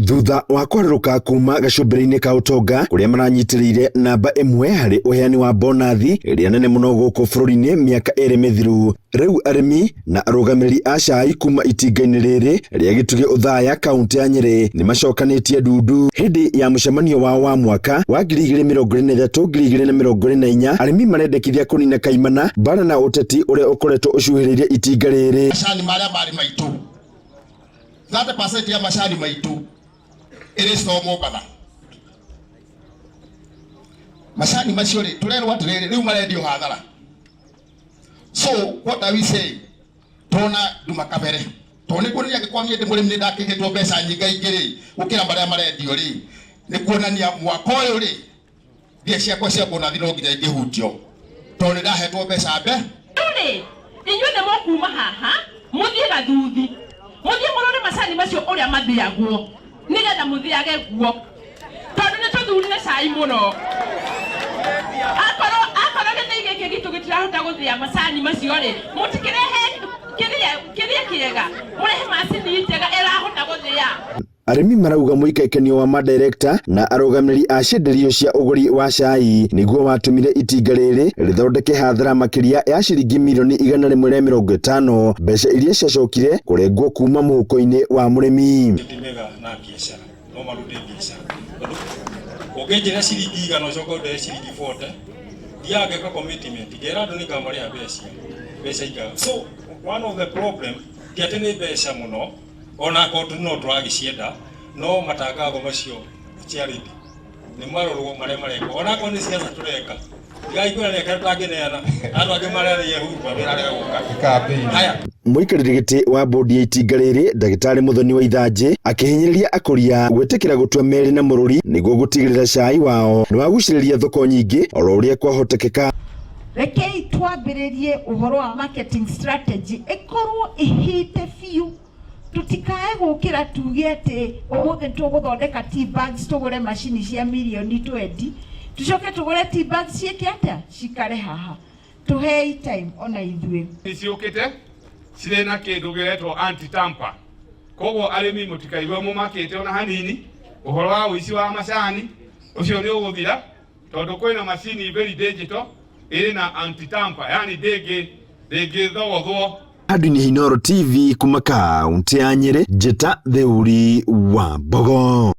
Thutha wa kwarũrũka kuma gacũmbĩrĩ-inĩ ka ũtonga kũrĩa maranyitĩrĩire namba ĩmwe harĩ ũheani wa bonathi ĩrĩa nene mũno gũkũ bũrũri-inĩ mĩaka ĩrĩ mĩthiru, rĩu arĩmi na arũgamĩrĩri a cai kuma itinga-inĩ rĩrĩ rĩa Gĩtugĩ Othaya kaũntĩ ya Nyĩrĩ nĩ macokanĩtie ndundu hĩndĩ ya mũcemanio wao wa mwaka wa 2023 2024. Arĩmi marendekithia kũnina kaimana mbara na ũteti ũrĩa ũkoretwo ũcuhĩrĩirie itinga rĩrĩ. Macani marĩa marĩ maitũ, 30% ya macani maitũ ĩrĩ store Mombatha. Macani macio rĩ, tũrerwo atĩrĩrĩ, rĩu marendio hathara. So what are we saying? Tona nduma kabere, tondũ nĩ kuonania angĩkorwo niĩ ndĩ mũrĩmi nĩ ndakĩhĩtwo mbeca nyingaingĩ rĩ gũkĩra marĩa marendio rĩ, nĩ kuonania mwaka ũyũ rĩ, mbia ciakwa cia bonathi no nginya ingĩhutio, tondũ nĩ ndahetwo mbeca mbe. Rĩu rĩ, inyuĩ nĩ mũkuuma haha mũthiĩ Gathuthi, mũthiĩ mũrore macani macio ũrĩa mathĩagwo, nĩgetha mũthĩage guo, tondũ nĩ tũthurire cai mũno. Akorwo akorwo gĩthĩi gĩkĩ gitũ gĩtirahota gũthĩa macani macio rĩ, mũtikĩrehe kĩrĩa kĩrĩa kĩega, mũrehe macini njega ĩrahota gũthĩa. Arĩmi marauga mũikaikanio wa madirekta na arũgamĩrĩri a cienderio cia ũgũri wa cai nĩguo watũmire itinga rĩrĩ rĩthondeke hathara makĩria ya ciringi mirioni 150, mbeca iria ciacokire kũrengwo kuma mũhuko-inĩ wa mũrĩmi. Ti mega na biacara no marute biacara, tondũ ũngĩnjĩra ciringi 100, ũcoke ũndehe ciringi 40, thiaga ngeka commitment, ngera andũ nĩ ngamarĩha mbeca ikaga. So one of the problem ti atĩ nĩ mbeca mũno, ona akorwo no tũragĩcienda, no matangatho macio charity nĩ marorwo marĩa marekwo, ona akorwo nĩ ciaca tũreka ndigaikũra neka tũtangĩneana andũ angĩ mararĩe huruma wĩra gũka haya. Mũikarĩri gĩtĩ wa bodi ya itinga rĩrĩ, Ndagĩtarĩ Mũthoni wa Ithanjĩ, akĩhinyĩrĩria akũria gwĩtĩkĩra gũtua merĩ na mũrũri nĩguo gũtigĩrĩra cai wao nĩ wagucĩrĩria thoko nyingĩ oro ũrĩa kwahotekeka. Rekei twambĩrĩrie ũhoro wa marketing strategy ĩkorwo ĩhĩte biũ, tũtikae gũkĩra tuge atĩ ũmũthĩ tũgũthondeka tea bags, tũgũre macini cia mirioni 20, tũcoke tũgũre tea bags ciĩke atĩa, cikare haha. Tũhei time ona ithuĩ. Nĩ ciũkĩte cirĩ na kĩndũ gĩretwo anti tamper, koguo arĩmi mũtikaigue mũmakĩte ona hanini. Ũhoro wa ũici wa macani ũcio nĩ ũgũthira, tondũ kwĩna macini very digital ĩrĩ na anti tamper, yani ndĩngĩthogothwo. Andũ Inoro TV kuma kaunti ya Nyĩrĩ, njĩta Theuri wa Mbogo.